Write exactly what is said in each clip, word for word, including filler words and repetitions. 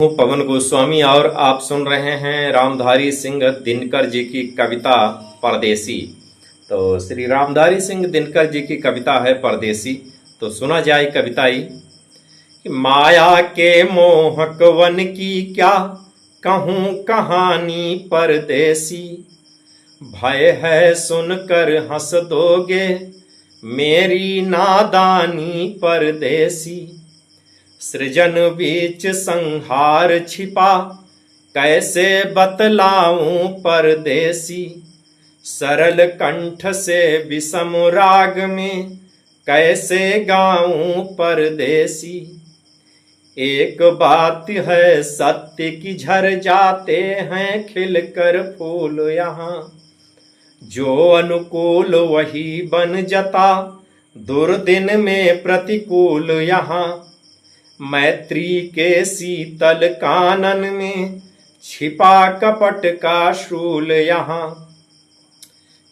हूँ पवन गोस्वामी और आप सुन रहे हैं रामधारी सिंह दिनकर जी की कविता परदेसी। तो श्री रामधारी सिंह दिनकर जी की कविता है परदेसी। तो सुना जाए कविता ही कि माया के मोहक वन की क्या कहूँ कहानी परदेसी। भय है सुनकर हँस दोगे मेरी नादानी परदेसी। सृजन बीच संहार छिपा कैसे बतलाऊं परदेसी। सरल कंठ से विषम राग में कैसे गाऊं परदेसी। एक बात है सत्य कि झर जाते हैं खिलकर फूल यहाँ। जो अनुकूल वही बन जता दुर्दिन में प्रतिकूल यहाँ। मैत्री के शीतल कानन में छिपा कपट का शूल यहाँ।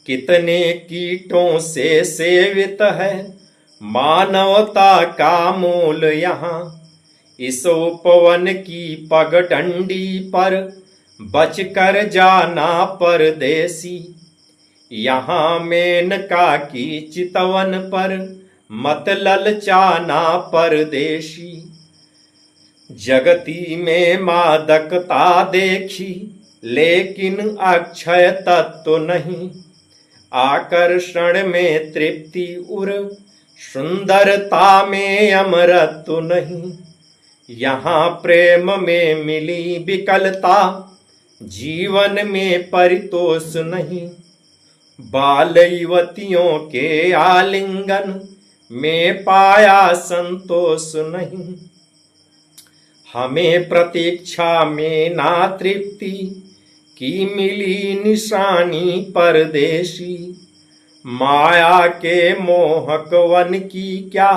कितने कीटों से सेवित है मानवता का मूल यहाँ। इस उपवन की पगडंडी पर बचकर जाना परदेसी। यहाँ मेनका की चितवन पर मत ललचाना परदेसी। जगती में मादकता देखी लेकिन अक्षय तत्व नहीं। आकर्षण में तृप्ति उर सुंदरता में अमरत्व नहीं। यहाँ प्रेम में मिली विकलता जीवन में परितोष नहीं। बाल युवतियों के आलिंगन में पाया संतोष नहीं। हमें प्रतीक्षा में ना तृप्ति की मिली निशानी परदेसी। माया के मोहक वन की क्या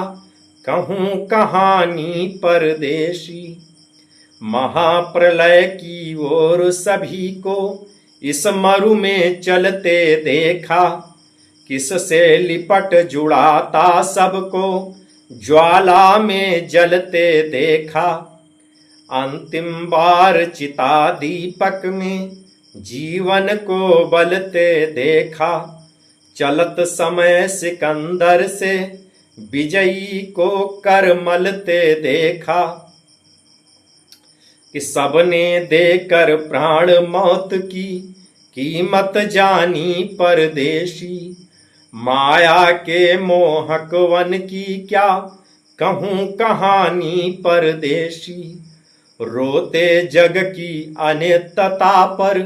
कहूँ कहानी परदेसी। महाप्रलय की ओर सभी को इस मरु में चलते देखा। किससे लिपट जुड़ाता सबको ज्वाला में जलते देखा। अंतिम बार चिता दीपक में जीवन को बलते देखा। चलत समय सिकंदर से विजयी को कर मलते देखा। कि सबने देकर प्राण मौत की कीमत जानी परदेसी। माया के मोहक वन की क्या कहूँ कहानी परदेसी। रोते जग की अनित्यता पर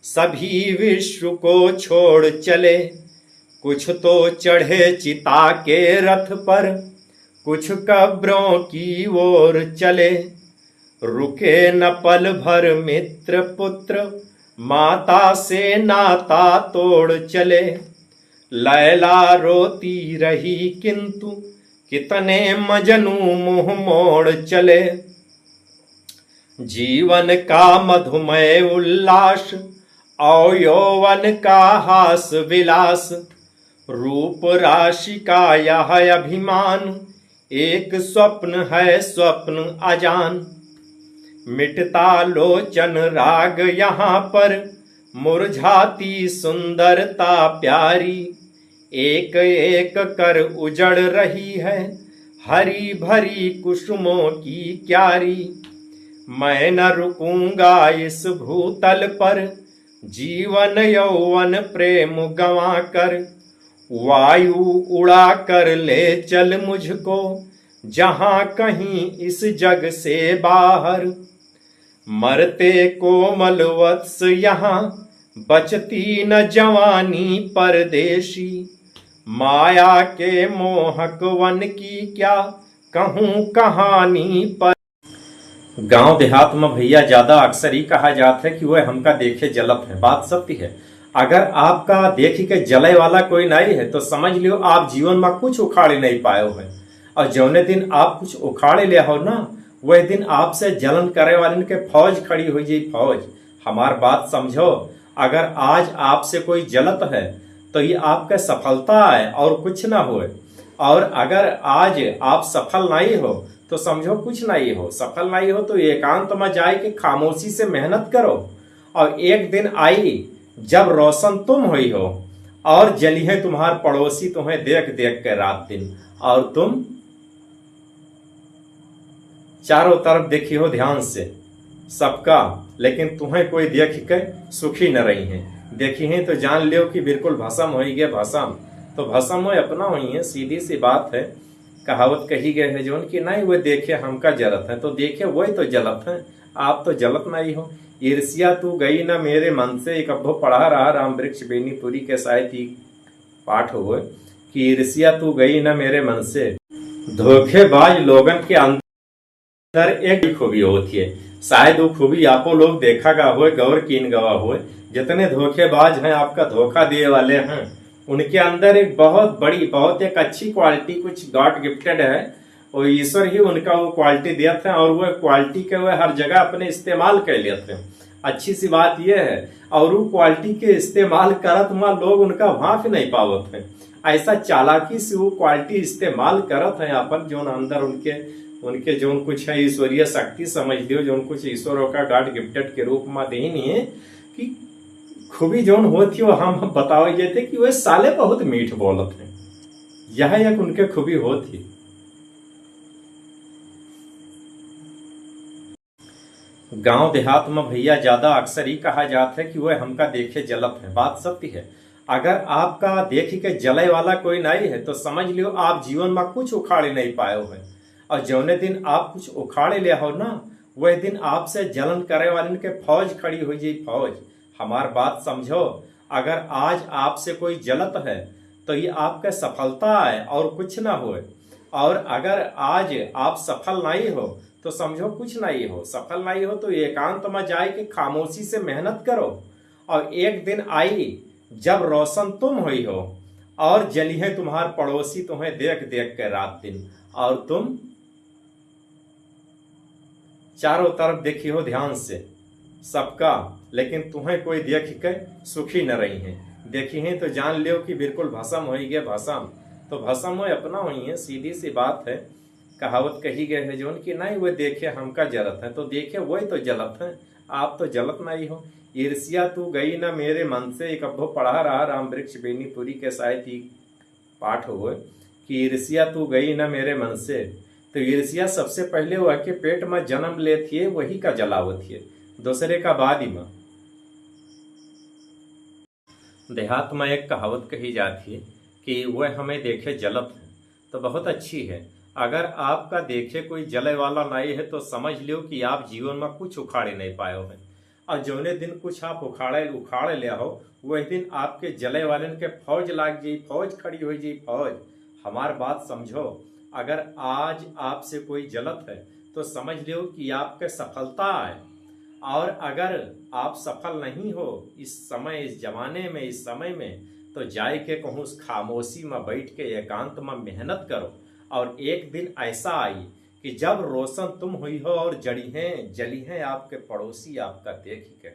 सभी विश्व को छोड़ चले। कुछ तो चढ़े चिता के रथ पर, कुछ कब्रों की ओर चले। रुके न पल भर मित्र पुत्र, माता से नाता तोड़ चले। लैला रोती रही किंतु कितने मजनू मुंह मोड़ चले। जीवन का मधुमय उल्लास और यौवन का हास विलास, रूप राशि का यह अभिमान, एक स्वप्न है स्वप्न अजान। मिटता लोचन राग यहाँ पर, मुरझाती सुंदरता प्यारी। एक एक कर उजड़ रही है हरी भरी कुसुमों की क्यारी। मैं न रुकूंगा इस भूतल पर, जीवन यौवन प्रेम गंवा कर। वायु उड़ा कर ले चल मुझको, जहाँ कहीं इस जग से बाहर। मरते कोमल वत्स यहाँ, बचती न जवानी परदेसी। माया के मोहक वन की क्या कहूँ कहानी पर। गांव देहात में भैया ज्यादा अक्सर ही कहा जात है कि वह हमका देखे जलत है। बात सत्य है। अगर आपका देख के जले वाला कोई नहीं है तो समझ लियो आप जीवन में कुछ उखाड़े नहीं पायो है। और जौने दिन आप कुछ उखाड़े ले हो ना, वह दिन आपसे जलन करे वालन के फौज खड़ी हो जाई, फौज। हमार बात समझो, अगर आज आपसे कोई जलत है तो ये आपका सफलता है और कुछ ना होए। और अगर आज आप सफल नहीं हो तो समझो कुछ नहीं हो, सफल नहीं हो तो एकांत में जाए के खामोशी से मेहनत करो। और एक दिन आई जब रोशन तुम हुई हो और जली है तुम्हार पड़ोसी तुम्हें देख देख के रात दिन, और तुम चारों तरफ देखी हो ध्यान से सबका, लेकिन तुम्हें कोई देख के सुखी न रही है। देखी है तो जान लियो कि बिल्कुल भसम होई गए, भसम। तो भसम हो अपना हुई है, सीधी सी बात है। कहावत कही गए है जोन कि नहीं वो देखे हमका जलत है, तो देखे वही तो जलत है, आप तो जलत नहीं हो। ईर्ष्या तू गई ना मेरे मन से, एक अब्बो पढ़ा रहा राम वृक्ष बेनीपुरी के, शायद ई पाठ हो कि ईर्ष्या तू गई ना मेरे मन से। धोखेबाज लोगन के अंदर एक खूबी होती है, शायद वो खूबी आपो लोग देखा गा होए, गौर कीन गवा होए। जितने धोखेबाज हैं, आपका धोखा दिए वाले हैं, उनके अंदर एक बहुत बड़ी, बहुत एक अच्छी क्वालिटी, कुछ गॉड गिफ्टेड है। वो ईश्वर ही उनका वो क्वालिटी देत है और वो क्वालिटी के वो हर जगह अपने इस्तेमाल कर लेते हैं। अच्छी सी बात ये है, और वो क्वालिटी के इस्तेमाल करत मा लोग उनका भाफ नहीं पावत है। ऐसा चालाकी से वो क्वालिटी इस्तेमाल करत है अपन, जोन अंदर उनके, उनके जोन कुछ है ईश्वरीय शक्ति समझ लियो, जोन कुछ ईश्वरों का गॉड गिफ्टेड के रूप में देनी है कि खूबी जोन होती हो, हम बतावे जाते कि वे साले बहुत मीठ बोलत हैं। यह एक उनके खूबी होती। गांव देहात में भैया ज्यादा अक्सर ही कहा जात है कि वह हमका देखे जलत है। बात सत्य है। अगर आपका देख के जले वाला कोई नहीं है तो समझ लियो आप जीवन में कुछ उखाड़े नहीं पाए हो। और जौने दिन आप कुछ उखाड़े ले हो ना, वह दिन आपसे जलन करे वालन के फौज खड़ी हो जाई, फौज। हमार बात समझो, अगर आज आपसे कोई जलत है तो ये आपका सफलता है और कुछ ना होए। और अगर आज आप सफल नहीं हो तो समझो कुछ नहीं हो, सफल नहीं हो तो एकांत में जाए के खामोशी से मेहनत करो। और एक दिन आई जब रोशन तुम हुई हो और जली है तुम्हार पड़ोसी तुम्हें देख देख के रात दिन, और तुम चारों तरफ देखी हो ध्यान से सबका, लेकिन तुम्हें कोई देख के सुखी न रही है। देखी है तो जान लियो कि बिल्कुल भसम होई गए, भसम। तो भसम हो अपना हुई है, सीधी सी बात है। कहावत कही गए है जोन कि नहीं वो देखे हमका जलत है, तो देखे वही तो जलत है, आप तो जलत नहीं हो। ईर्ष्या तू गई ना मेरे मन से, एक अब्बो पढ़ा रहा राम वृक्ष बेनीपुरी के, शायद ई पाठ हो कि ईर्ष्या तू गई ना मेरे मन से। तो ईर्ष्या सबसे पहले वह के पेट में जन्म लेत हिए, वही का जलावत हिए, दूसरे का बाद ही में। देहात में एक कहावत कही जात हिए कि वह हमें देखे जलत है, तो बहुत अच्छी है। अगर आपका देखे कोई जले वाला नहीं है तो समझ लियो कि आप जीवन में कुछ उखाड़े नहीं पाए हो। और जौने दिन कुछ आप उखाड़े, उखाड़ ले हो, वही दिन आपके जले वालन के फौज लाग जाई, फौज खड़ी हो जाई, फौज। हमार बात समझो, अगर आज आपसे कोई जलत है तो समझ लियो कि आपके सफलता है। और अगर आप सफल नहीं हो इस समय, इस जमाने में, इस समय में, तो जाए के कहूँ उस खामोशी में बैठ के एकांत में मेहनत करो। और एक दिन ऐसा आई कि जब रोशन तुम हुई हो और जड़ी हैं, जली हैं आपके पड़ोसी आपका देख के।